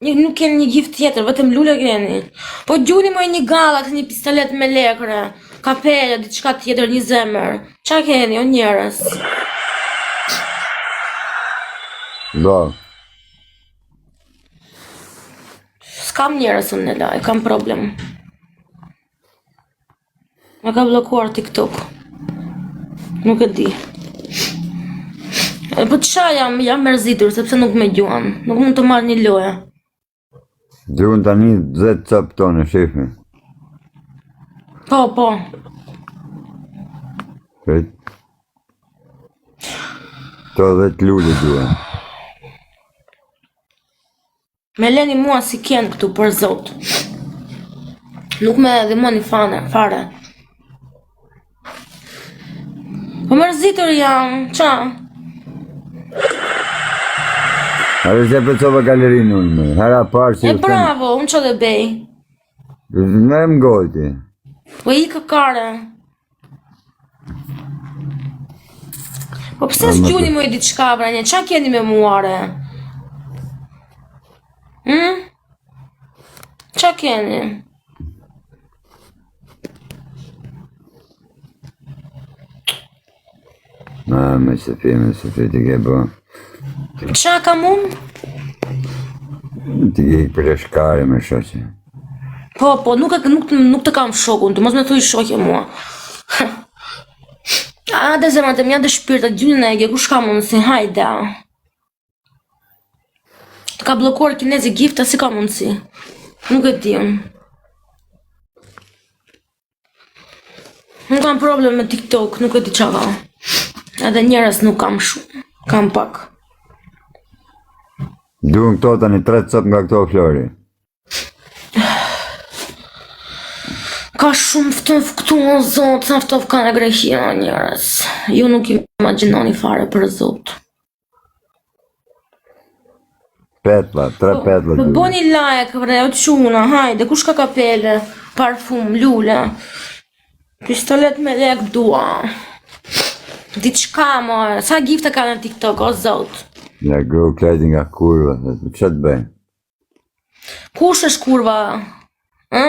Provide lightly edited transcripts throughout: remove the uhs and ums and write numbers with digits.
Një, nuk keni një gift tjetër, vetëm lule keni. Po gjuni moj një gallat, një pistolet me lekre, kapele, diçka tjetër, një zemër. Ça keni, o njerëz? Do. S'kam njerëz unë në live, kam problem. Më ka bllokuar TikTok. Nuk e di. E po ça jam, jam mërzitur sepse nuk më gjuan. Nuk mund të marr një lojë. Duhen tani 10 copë tonë, shefi. Po, po. Prit. Të 10 lule duhen. Me leni mua si qen këtu për zot. Nuk me ndihmoni fare, fare. Po mërzitur jam, ça? A dhe se plotësova galerinë unë, me. Hera parë që E bravo, unë ça dhe bej. Në më gojti. Po i kare. Po pse s'gjuni moj diçka bre një, ça keni me mua re? Hmm? Ça keni? Ma, me se fi, me se fi, ti ke bo. Ça kam unë? Ti ke për e shkare me shoqe. Po, po, nuk, e, nuk, nuk të kam shokun, të mos me thuj shoqe mua. Hajde zemrat e mia dhe shpirtat, gjuni në ege, kush ka mundësi, hajde. Të ka bllokuar kinezi gifta, si ka mundësi? Nuk e di unë. Nuk kam problem me TikTok, nuk e di ça ka. Edhe njerëz nuk kam shumë, kam pak. Duhen këto tani tre copë nga këto Flori. Ka shumë ftof këtu o zot, sa ftof ka në Greqi o njerëz. Ju nuk imagjinoni fare për zot. Petlla, tre po, petlla. Po bëni like, bre, o çuna, hajde, kush ka kapele, parfum, lule. Pistolet me lek dua. Diçka mo, sa gifta ka në TikTok, o zot. Ja gru klajti nga kurva, ça të bëjmë? Kush është kurva? Ë?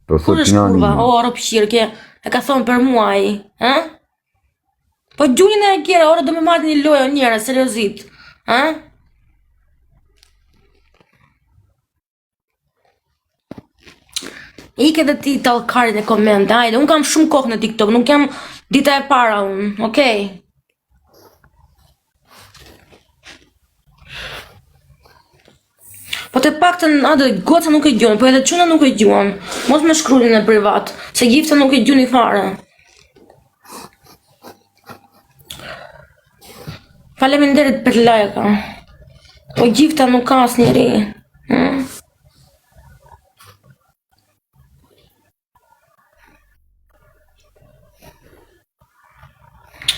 Po Kush është kurva? O, rropqirke, e ka thonë për mua ai, ë? Po gjuni në e kjera, ore do me marrë një lojë o njerëz, seriozit. Ë? Ike dhe ti talkari në komente, hajde, unë kam shumë kohë në TikTok, nuk jam dita e para unë, okej? Po të paktën atë goca nuk e gjuan, po edhe çuna nuk e gjuan. Mos më shkruani në privat, se gifta nuk e gjuni fare. Faleminderit për like. Po gifta nuk ka asnjëri. Hmm?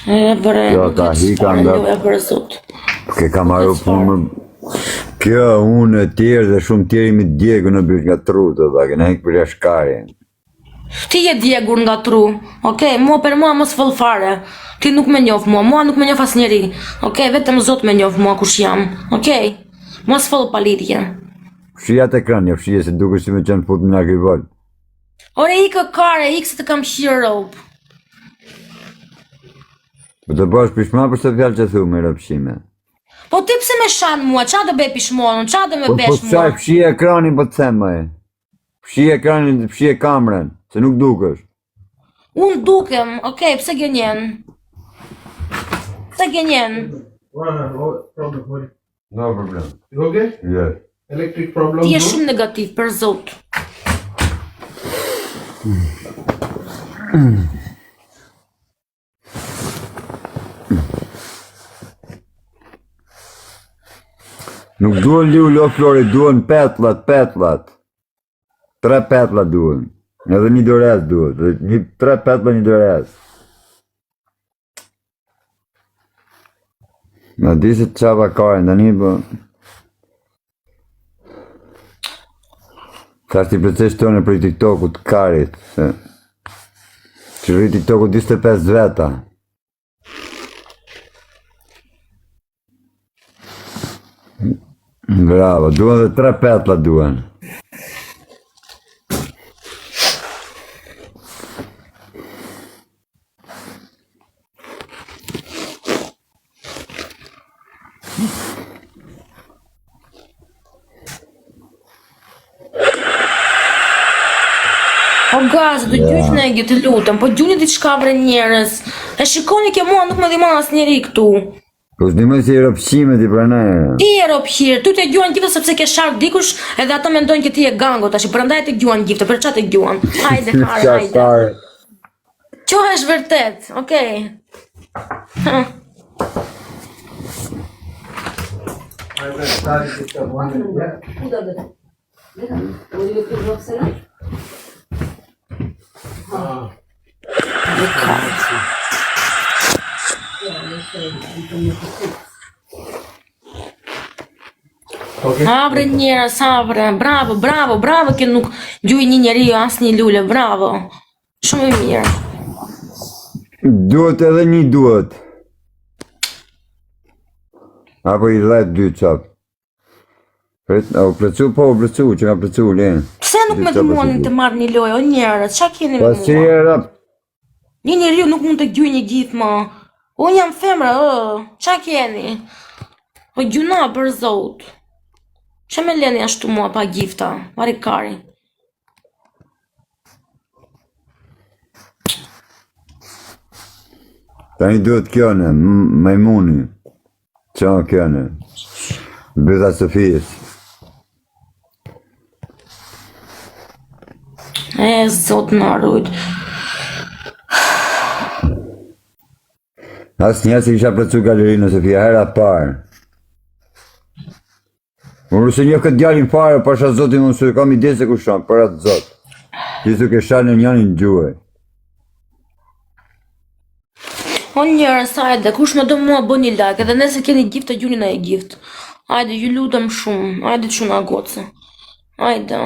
E bre, Jo, ta hika nga- loja për zot. Ke ka marrë punë Kjo unë e tjerë dhe shumë tjerë jemi djegur në bysh nga trutë dhe kena hik për jashkari. Ti je djegur nga tru, okej, mua për mua mos fol fare. Ti nuk më njoh mua, mua nuk më njoh asnjeri. Okej, vetëm Zot më njoh mua kush jam. Okej. Mos fol pa lidhje. Fshij atë ekran, jo fshije se dukesh si me qenë fut në agrivol. Ore ikë kare, ikë se të kam qirë rob. Po të bësh pishman për këtë fjalë që thu me rëpshime. Po ti pse me shan mua, ça do bëj pishmon, ça do me Po, po besh çaj mua? fshije ekranin po të them më. Fshije ekranin, fshije kamerën, se nuk dukesh. Unë dukem, okej, pse gënjen? Pse gënjen? Problem, what? No problem. You okay? Yes. Electric problem. Ti je no? shumë negativ për zot. Nuk duhen lule o Flori, duhen petllat, petllat. Tre petlla duhen. Edhe një dorez duhet. Dhe një tre petlla një dorez. Na di se të qava kare, ndani, po... Thash ti plotësesh tonë për TikTokut të karit, se... Që rri TikToku 25 veta. Bravo, duhen dhe tre petla duhen. O gaz, do gjyq në e të lutem, po gjuni diçka bre njerëz. E shikoni kjo mua nuk më ndihmon asnjeri këtu. Po s'ndihmoj si ropqime ti pranaj. Ti je ropqir, ty të gjuan gifte sepse ke sharë dikush edhe ata mendojnë që ti je gango tash, prandaj të gjuan gifte, për çfarë të gjuan? Hajde, kare, hajde. Kjo është vërtet, okej. Okay. Havre njerëz, havre, bravo, bravo, bravo që nuk gjuj një njeri, asnjë lule, bravo. Shumë e mirë. Duhet edhe një duhet. Apo i dhet dy çap. Prit, a u plëcu, po u plëcu, që ka plëcu, le. Pse nuk më ndihmoni të marr një lojë, o njerëz, çka keni me Po mua? si e rap, Një njeriu nuk mund të gjuj një gjithë më. Unë jam femra, ë, çka keni? O gjuna për zot. Çe më leni ashtu mua pa gifta, marri kari. Tani duhet kjo në, majmuni. Qa kjo në? Bytha Sofijës. E, zot na rujt. Asnjëherë s'e kisha plotësu galerinë Sofia, hera parë. Unë s'e njoh këtë djalin fare, pasha zotin unë s'e kam ide se kush janë, për atë zot. Ti su ke shalë në njënin gjuhe. O njerëz, hajde, kush më do mua bëni like, edhe nëse keni gift të gjuni në e gift. Hajde, ju lutem shumë, hajde çuna goca. Hajde.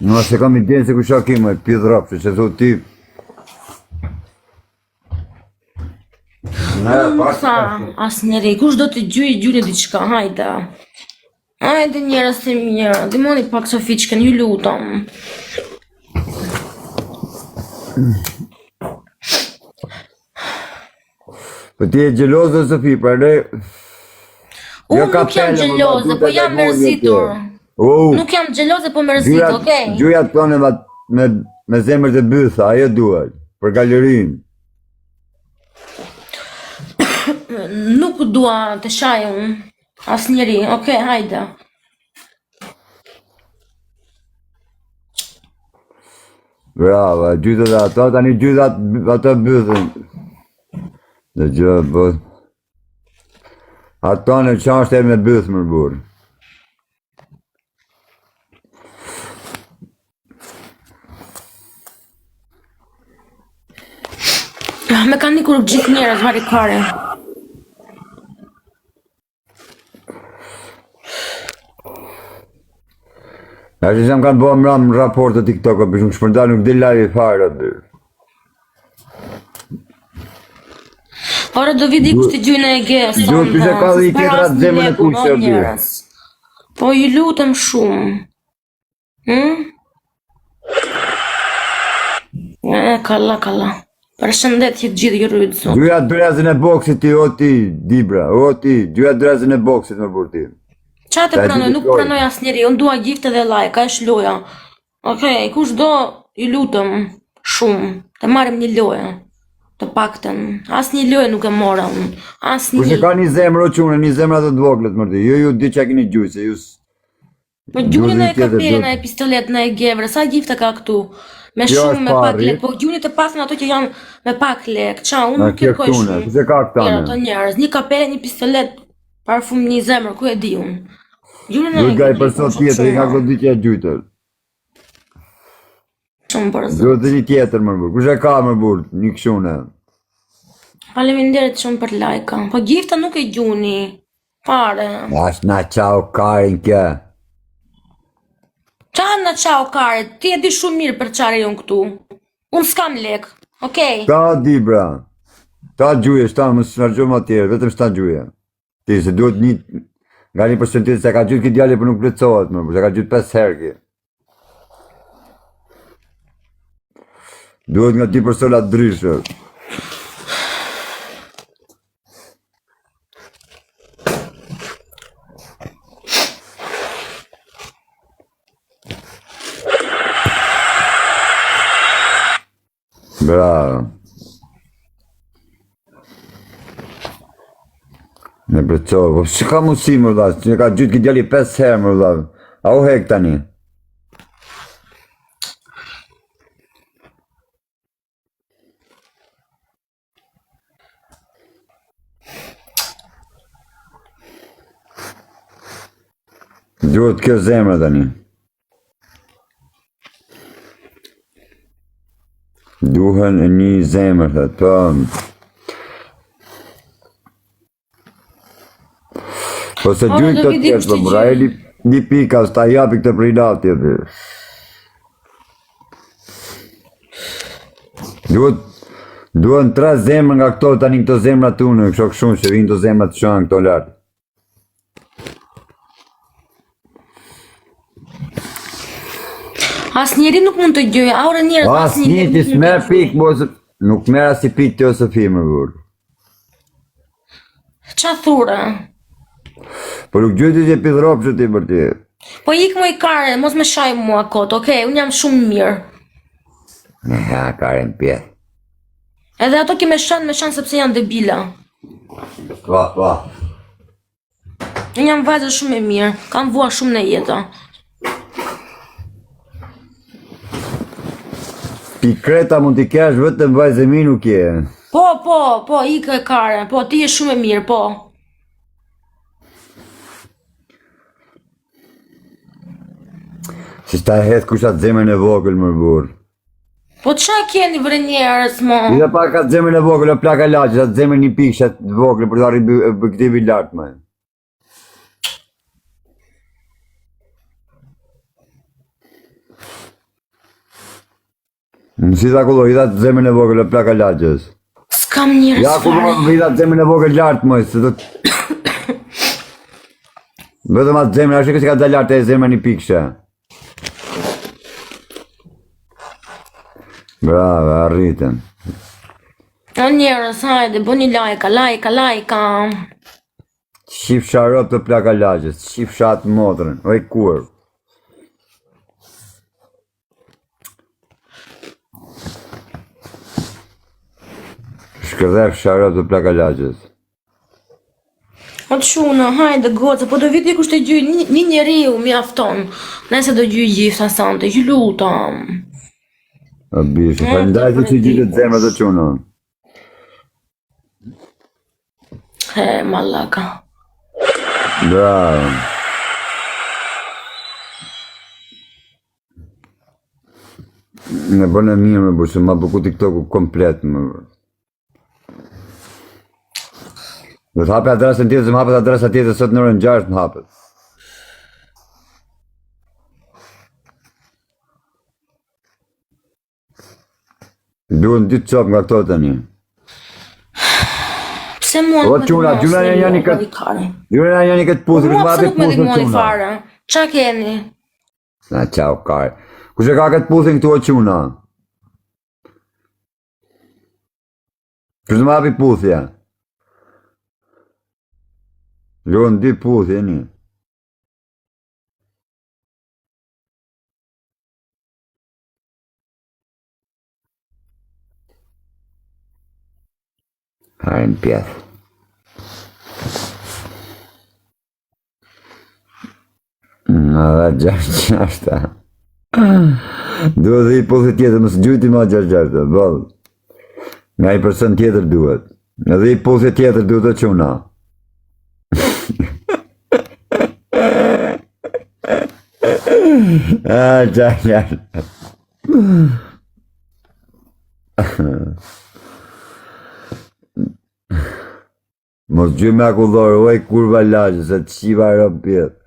Nuk se kam ide se kush janë kima, pidh rrafë, që thot ti. Na, Nuk tha asnjeri, kush do të gjuj, gjuni diçka, hajde. Hajde njerëz të mirë, ndihmoni pak Sofiçkën, ju lutem. Po ti je xheloze Sofi, prandaj Unë Jo, nuk jam xheloze, po jam mërzitur. Nuk jam xheloze, po mërzitur, okej? Gjujat tonë me me me zemër të bytha, ajo duhet për galerinë. Nuk dua të shaj unë asnjeri, okej, hajde. Bravo, e gjytë dhe ato, tani gjytë atë ato bythën. Dhe gjë, bë. Ato në qa është e me bythë më burë. Ah, Me kanë ikur gjithë njerëz, vari kare. A që jam kanë bërë mram në raport të TikTok, për shumë shpërnda nuk del live fare aty. Ora do vi dikush të gjujë në Ege. Duhet të ka dhe i tjetra atë zemrën e kuqe aty. Po ju lutem shumë. Hm? E, kalla, kalla. Përshëndetje të gjithë ju rujt zot. Gjuja dorezën e boksit ti, o ti, Dibra, o ti, gjuja dorezën e boksit më burr ti. Qa të Ta pranoj, di nuk lojë. pranoj asnjeri, unë dua gifte dhe like, a është loja. Okej, kush do, ju lutem shumë, të marrim një lojë. Të paktën, asnjë lojë nuk e mora unë. Kush e Asnjë. ka një zemër o çune, një zemër atë të voglet më ti. Jo ju di çka keni gjujë, se ju s- Po gjuni në e Duhet një tjetër, kapele, duhet- në e pistolet, në e gevre, sa gifte ka këtu? Me Kjo shumë, është me pak pari. lek, po gjuni të paktën ato që janë me pak lek. Qa, unë Na nuk kjo kërkoj këtu ne, shumë. kush e ka këta Tjera, ne? ato njerëz, një kapele, një pistolet, parfum, një zemër, ku e di unë. Gjuni në Duhet e nga i gevre, person tjetër, i nga këto dy që e gjujtër. Shumë për zot. Duhet dhe një tjetër më burr. Kush e ka më burr, një kështu ne. Faleminderit shumë për like Po gifta nuk e gjuni. Fare. Ash na qau karin kë. Qa në qao kare, ti e di shumë mirë për çfarë unë këtu. Unë s'kam lek. Okej. Ta Dibra. Ta gjuje, shta, mos na gjujmë atje, vetëm shta gjuje. Ti se duhet një. Nga një person tjetër se ka gjujt këtë djali, por nuk plotësohet më, se ka gjujt 5 herë ki. Duhet nga dy persona të ndryshëm. Bravo. Me plotësove, po si ka mundësi më vlla, që ka gjujt këtë djali 5 herë më vlla. A u hek tani? Duhet kjo zemra tani. Duhen një zemër, thë, po. Po se Ora, gjujt do të vi tjerë, dikush po të mra gjej. e li, një pika, s'ta japi këtë prilati, aty. Duhet, duhen tre zemër nga këto, tani këto zemra tunë, kështu kështu që vinë këto zemra të shohen këto lart. Asnjëri nuk mund të gjejë, a ore njerëz, Asnjë asnjëri ti nuk mund të s'merr gjejë. pikë, mos nuk merr asnjë pikë ti ose firmë burr. Ça thure? Po nuk gjujti që pidhropshë ti për ti. Po ik moj kare, mos me shaj mua kot, okej, unë jam shumë mirë. Ne ha kare në pjesë. Edhe ato ke me shan, me shan sepse janë debila. Po, po. Unë jam vajzë shumë e mirë, kam vua shumë në jetë. Pikreta mund t'i kesh vetëm vajzë e mirë nuk je. Po, po, po, ikë e kare, po, ti je shumë e mirë, po. Si s'ta hedh kush atë zemrën e vogël më burr. Po ça keni bre njerëz mo? Ida pak atë zemrën e vogël o plaka lagjes, atë zemrën një pikë atë vogël për të arritur objektivin lart më. Në si ta kullo, i dha të zemrën e vogël o plaka lagjes. S'kam njerëz Ja ku fare. më i dha të zemrën e vogël lart më, se do të... Vetëm atë zemrën, ashtu që ka dalë lart e zemra një pikëshe. Bravo, arritëm. O njerëz, hajde, bëni lajka, lajka, lajka. Shifsha rob të plaka lagjes, shifsha atë motrën, oj kurë. Shkërdhefsha rob të plaka lagjes. O çuna, hajde goca, po do vi dikush të gjyj, një, një njeriu mjafton. Nëse do gjyj gjitha sante, ju lutem. O bishë, faleminderit që gjytët zemrat e çuna. He, malaka. Bravo. Në bënë e mirë më bërë, se ma bëku TikToku komplet më bërë. Do të hapë adresën tjetër, se më hapet adresa tjetër sot në orën 6 më hapet. Duhen dy copë nga këto tani. Pse mua O nuk më çuna, dhimon gjuna asnjëri, janë o këtë. kare. Gjuna janë këtë Po puthë, mua kush pse ma nuk më puthën dhimoni çuna. fare? Ça keni? Na çau kare. Kush e ka këtë puthën këtu o çuna? Kush do ma hapi puthja? Luan dy puthje një. Hajnë në pjesë. Në dhe gjashtë gjashta. Duhet dhe i puthje tjetër, mos gjujti ma gjashtë gjashta, boll. Nga i person tjetër duhet. Edhe i puthje tjetër duhet të çuna. Ah, gjashtë gjashta. Mos gjy me akullore, oj kurva lagje, se të qiva rëmë pjetë.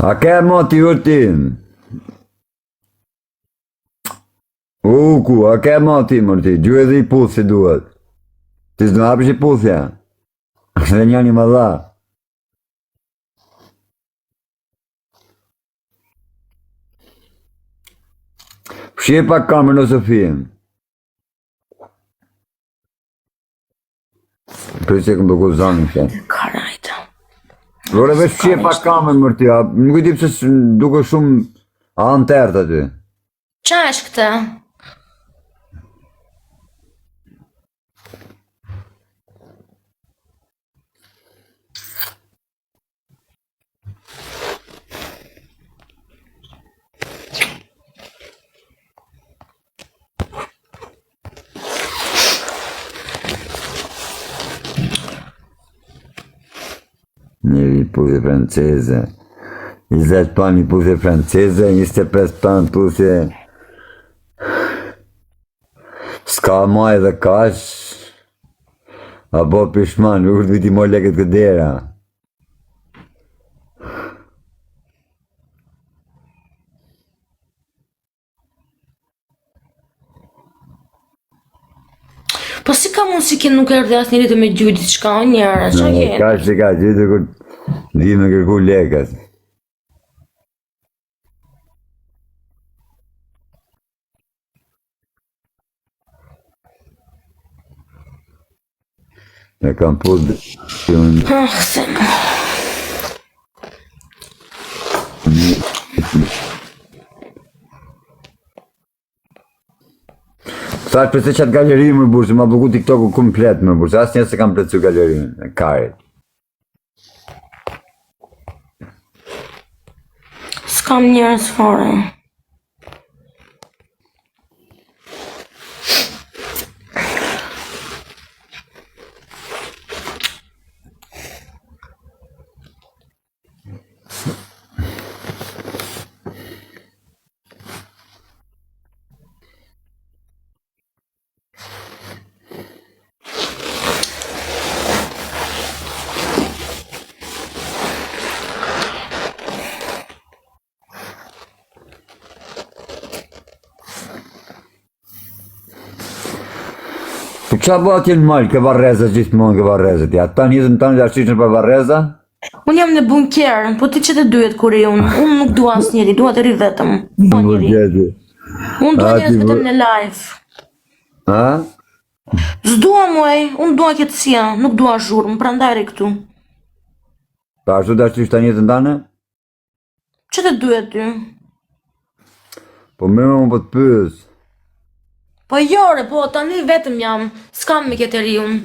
A ke moti urtin? Uku, a ke ma ti mër ti, gjuj edhe i puth si duhet. Ti s'do hapësh i puthja. Dhe njani më dha. Fshije pak kamerën ose Sofinë. Për që e këmë bëku zanë këtë. Karajta. Vore veç fshije pak kamerën mër ti, a, nuk e di pse duke shumë anë të errët aty. Qa është këtë? Një puthje franceze, 20 paund një puthje franceze, 25 paund puthje... S'ka ma edhe kash, a bo pishman, nuk të viti mo lekët këtë dera. Po si ka mundësi që nuk erdhi asnjëri të me gjujt diçka o njerëz, ç'a ke? Ka që ka gjithë kur vi me kërku lekët. E kam put unë Ah, se Thash përse qatë galeri më burë, se ma blloku TikToku komplet më burë, se asnjë se kam plotësu galerinë e karit. S'kam njerëz fare. Po qa bëhet atje në mal, ke varreza gjithmonë ke varreza ti. Ata në jetën tënde ashtu për varreza? Unë jam në bunker, po ti që të duhet kur i unë. Unë nuk dua asnjëri, dua të rri vetëm. Dua njeri. Bunker. Unë dua A, njerëz ti vetëm bu- në live. Ha? S'dua muaj, unë dua qetësia, nuk dua zhurmë, prandaj rri këtu. Pa ashtu dashtë tani jetën tënde? Që të duhet ty? Po mirë unë po të pyes. Po jo, re, po tani vetëm jam, s'kam me këtë ri unë.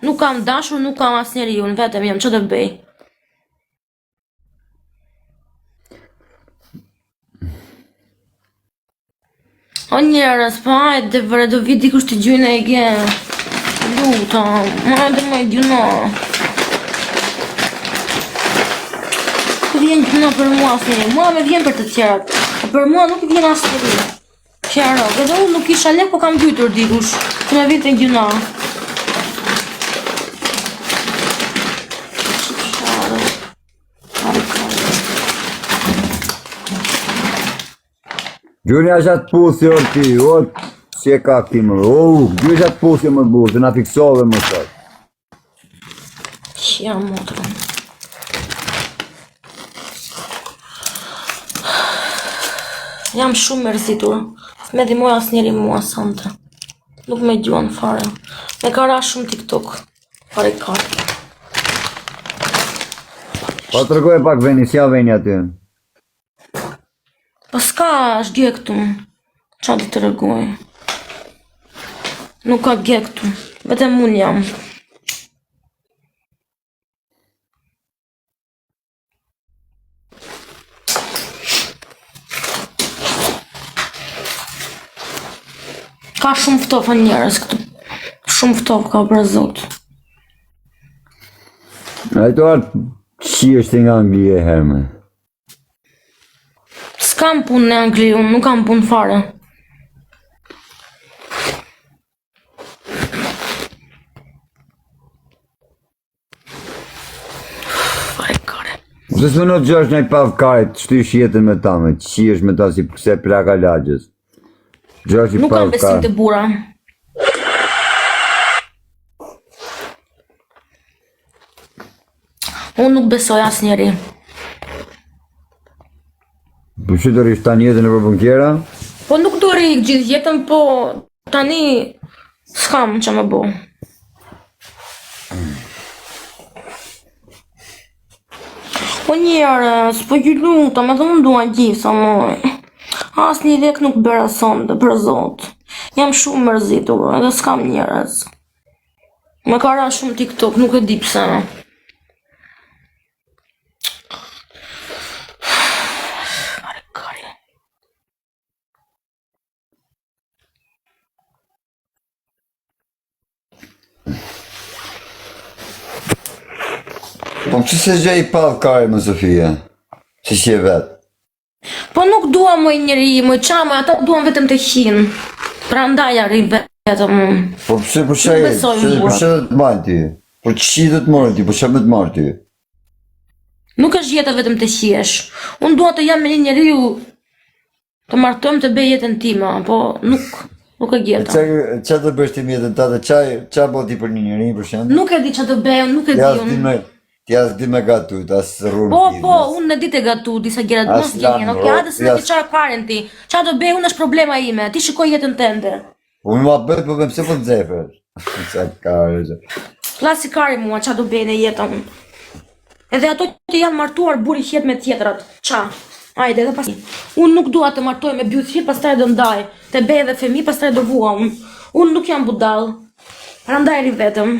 Nuk kam dashur, nuk kam asnjeri unë, vetëm jam, që të bëj? O njerëz, po hajde vre, do vi dikush të gjujnë e ge. Lutem, hajde më gjuna. Nuk vjen gjuna për mua asnjëri, mua me vjen për të tjerat. Po për mua nuk vjen asnjëri. Qero, edhe unë nuk kisha lek, po kam gjujtur dikush, të me vinte gjuna. Gjuni është atë puthje or ti, o si e ka ti më, o, gjuni është atë puthje më burë, se na fiksove më sot. Qia motrën. Jam shumë mërzitur. S'me dhimoj asnjëri mua sonte. Nuk me gjuan fare. Me ka ra shumë TikTok. Fare ka. Po tregoj pak veni, si ja veni aty. Po s'ka është gje këtu. Qa të të tregoj? Nuk ka gje këtu. Vetëm unë jam. Ka shumë ftohtë njerëz këtu. Shumë ftohtë ka për zot. A i to artë qi është nga Anglia e herme. S'kam punë në Angli, unë nuk kam punë fare. Fare kare. Se s'më në gjështë në i pav karit, shtysh jetën me ta, me qi është me ta si pse plaka lagjës. Gjashtë i Nuk kam pa besim te burra. Unë nuk besoj asnjeri. Po që do rrish tani jetën nëpër bunkera? Po nuk do rri gjithë jetën, po tani s'kam ça me bo. Po njerëz, po ju lutem, edhe unë dua gjitha, moj. Asnjë lek nuk bëra sonte, për zot. Jam shumë mërzitur, edhe s'kam njerëz. Më ka ra shumë TikTok, nuk e di pse. Po që se gjej pa kare më Sofia? Si si e vetë? Po nuk dua më njeri, më qa më, ata duan vetëm të hinë. Prandaj ja rri vetëm unë. Po pse po çaj? besoj Pse në po çe do të marr ti? Po çi do të marrë ti? Po çfarë më të marr ti? Nuk është jeta vetëm të hiesh. Unë dua të jam me një njeriu të martojmë të bëj jetën time, po nuk nuk e gjeta. Çe çe do bësh ti me jetën tënde? Ça ça bën ti për një njeri për shembull? Nuk e di çfarë të bëj, unë nuk e Ti di as di unë. me ti as di me gatu, as rrugë. Po, po, unë në ditë e gatu disa gjëra, As mos gjeni, lan, ok, ro, hajde se në as- ti çfarë karen ti. Çfarë do bëj unë është problema ime. Ti shikoj jetën tënde. Unë ma bëj, po më pse po nxefesh? Sa kare. që. Klasi kari mua, qa do bëj në jetën. Edhe ato që janë martuar burri hjet me tjetrat. Qa? Ajde, edhe pas. Unë nuk dua të martoj me byth hjet, pastaj do ndaj. Të bëj edhe fëmijë, pastaj do vua unë. Unë nuk jam budall. Prandaj rri vetëm.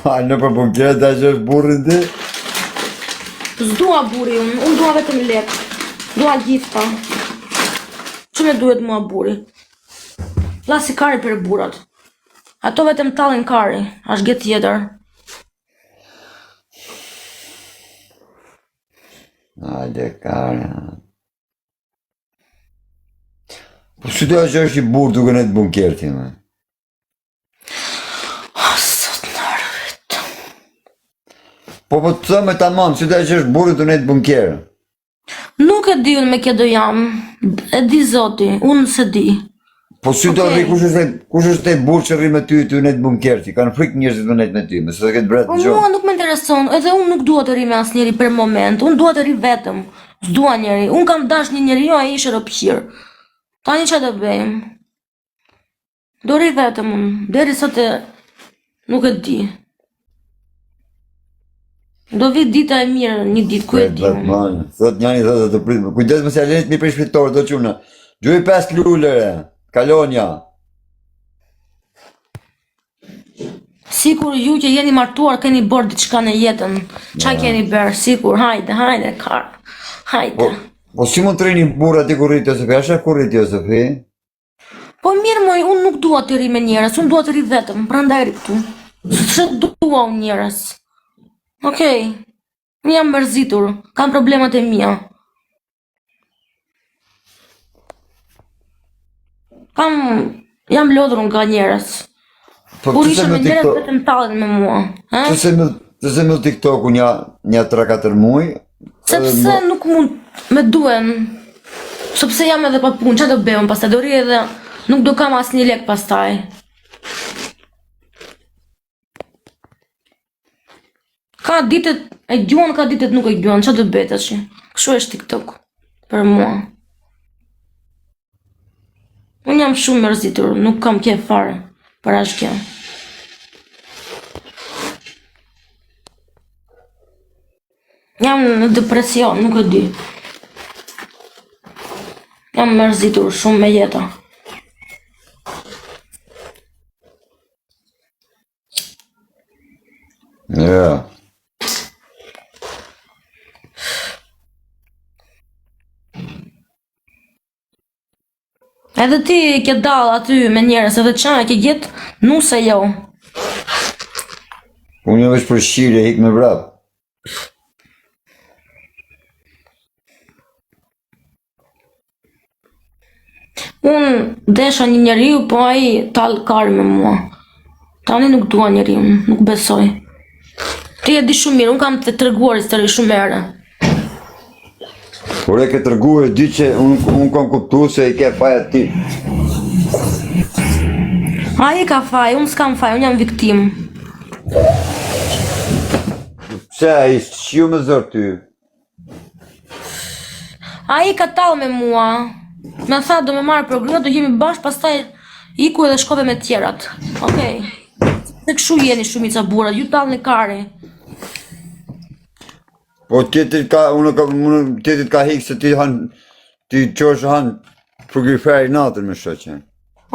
Ma në për bunkerë ta që është burrin ti? S'dua burri unë, unë dua vetëm lek. Dua gjitha. Që me duhet mua burri? Klasi kari për burrat. Ato vetëm tallin kari, është gjë tjetër. Hajde kare. Po si do që është i burrë duke në të bunker ti më? Oh, sot nervit. Po po të thëmë tamam, si do që është burrë duke në të bunker? Nuk e di unë me kë do jam. E di zoti, unë se di. Po si do Okej. rri, kush është kush është ai burrë që rri me ty ty në të bunker ti? Kanë frikë njerëzit me nejt me ty, mëse do ketë bret Po në gjumë. mua nuk më intereson, edhe unë nuk dua të rri me asnjeri për moment. Unë dua të rri vetëm. S'dua njeri. Unë kam dash një njeri, jo ai ishte ropqir. Tani çfarë do bëjmë? Do rri vetëm unë, derisa të nuk e di. Do vi dita e mirë një ditë, ku e di unë. Batman, thot njani thotë të prit. Kujdes mos ja leni të mi prish fitore do çuna. Gjuj pesë lulere, Kalonja. Sikur ju që jeni martuar keni bërë diçka në jetën. Qa keni bërë? Sikur, hajde, hajde, kar. Hajde. Po, po si mund të rrini burra ti kur rrit Josefi? Asha kur rrit Josefi? Po mirë moj, unë nuk dua të rri me njerëz, unë dua të rri vetëm, prandaj rri këtu. Se dua unë njerëz. Okej. Unë jam mërzitur, kam problemet e mia. Kam jam lodhur nga njerëz. Po Kur pse isha se me më njerëz TikTok? vetëm tallen me mua. Ha? Pse se më pse se më TikToku një një 3-4 muaj? Sepse nuk mund me duen. Sepse jam edhe pa punë, çfarë do bëj unë pastaj do rri edhe nuk do kam asnjë lek pastaj. Ka ditët e gjuan, ka ditët nuk e gjuan, çfarë do bëj tash? Kështu është TikTok për mua. Unë jam shumë mërzitur, nuk kam qejf fare për asgjë. Jam në depresion, nuk e di. Jam mërzitur shumë me jeta. Ja. Edhe ti ke dall aty me njerëz, edhe qa e ke gjetë nuse jo. Unë jam veç për shqire, hik me vrap. Unë desha një njeriu, po ai tall kar me mua. Tani nuk dua njeriu, nuk besoj. Ti e di shumë mirë, unë kam të treguar histori shumë herë. Por e ke tregu e di që unë un kam kuptu se i ke faja ti. Ai ka faj, unë s'kam faj, unë jam viktimë. Pse ai s'u me zor ty? Ai ka tall me mua. Më tha do më marrë për grua, do jemi bashkë, pastaj iku edhe shkove me tjerat. Okej. Se kshu jeni shumica burra, ju tallni kari. Po tjetrit ka, unë ka, unë tjetrit ka hik se ti han, ti qosh han frigoriferi natën me shoqen.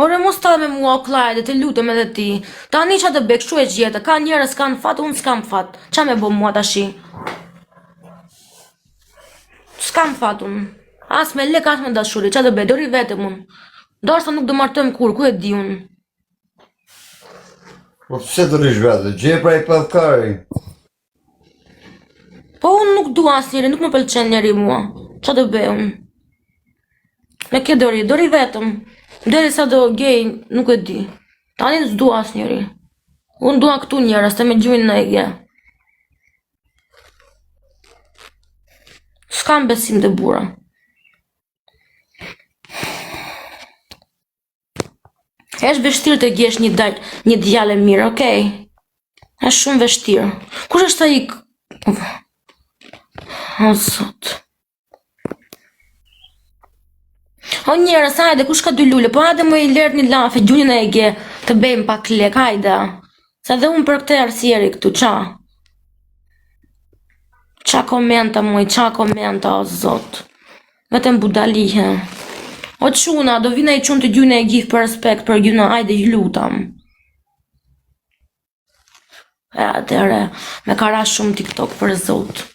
Ore mos tall me mua o Klajde, të lutem edhe ti. Tani ça të bëj, kështu e gjeta. Ka njerëz kanë fat, unë s'kam fat. Ça me bo mua tashi? S'kam fat unë. As me lek, as me dashuri. Ça të bëj, do rri vetëm unë. Ndoshta nuk do martohem kurrë, ku e di unë. Po pse të rrish vetë? Gjej pra i pellkari. Po unë nuk dua asnjëri, nuk më pëlqen njeri mua. Ça do bëj unë? Me ke do rri, do rri vetëm. Derisa do gjej, nuk e di. Tani s'dua asnjëri. Unë dua këtu njerëz, të me gjujnë në Ege. S'kam besim te burra. Është vështirë të gjesh një dal, një djalë e mirë, okej. Është shumë vështirë. Kush është ai? O zot. O njerëz, hajde, kush ka dy lule? Po hajde më i lert një lafe, gjuni në Ege, të bëjmë pak lek, hajde. Se dhe unë për këtë arsye rri këtu, ça? Ça komenta, moj, ça komenta, o zot. Vetëm budallihe. O çuna, do vina i çun të gjyne e gif për respekt, për gjyna, hajde ju lutam. E atëre, me ka ra shumë TikTok për zot.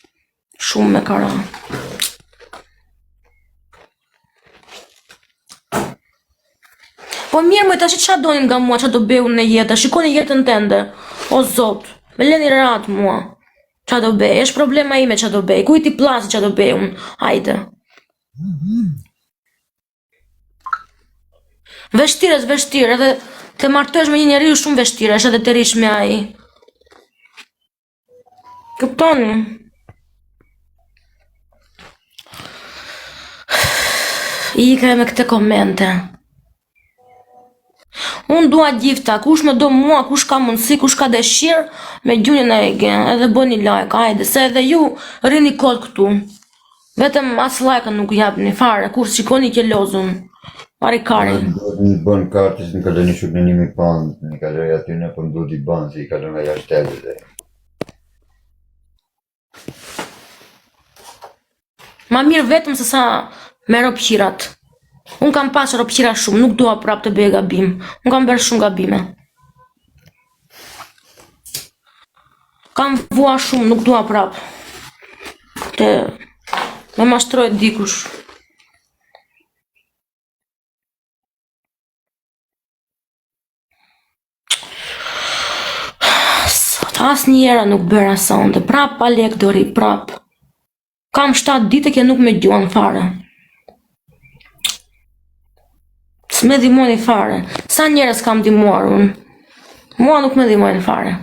Shumë me ka ra. Po mirë, më tash ça doni nga mua, ça do bëj unë në jetë, shikoni jetën tënde. O zot, më leni rahat mua. Ça do bëj? Është problema ime ça do bëj. Kujt i plasi ça do bëj unë? Hajde. Vështirë është vështirë, edhe të martohesh me një njeri është shumë vështirë, është edhe të rrish me ai. Kuptoni? Ika me këte komente. Unë dua gifta, kush më do mua, kush ka mundësi, kush ka dëshirë, me gjuni në Ege, edhe bëni like, hajde, se edhe ju rrini kot këtu. Vetëm as like nuk japni fare, kur shikoni që lozun. Pari kari. Më duhet një bon kartës, më ka lënë një shuk në një mi pound, një ka lënë aty në, po më duhet i bon, se i ka lënë nga jashtë shtetit. Ma mirë vetëm se sa me ropqirat. Unë kam pas ropqira shumë, nuk dua prap të bëj gabim. Unë kam bërë shumë gabime. Kam vua shumë, nuk dua prap. Të më mashtrojë dikush. Sot asnjëra nuk bëra sonte, prap pa lek do rri, prap. Kam 7 ditë që nuk më gjuan fare. S'me dhimoni fare. Sa njerëz kam ndihmuar unë? Mua nuk më dhimojnë fare.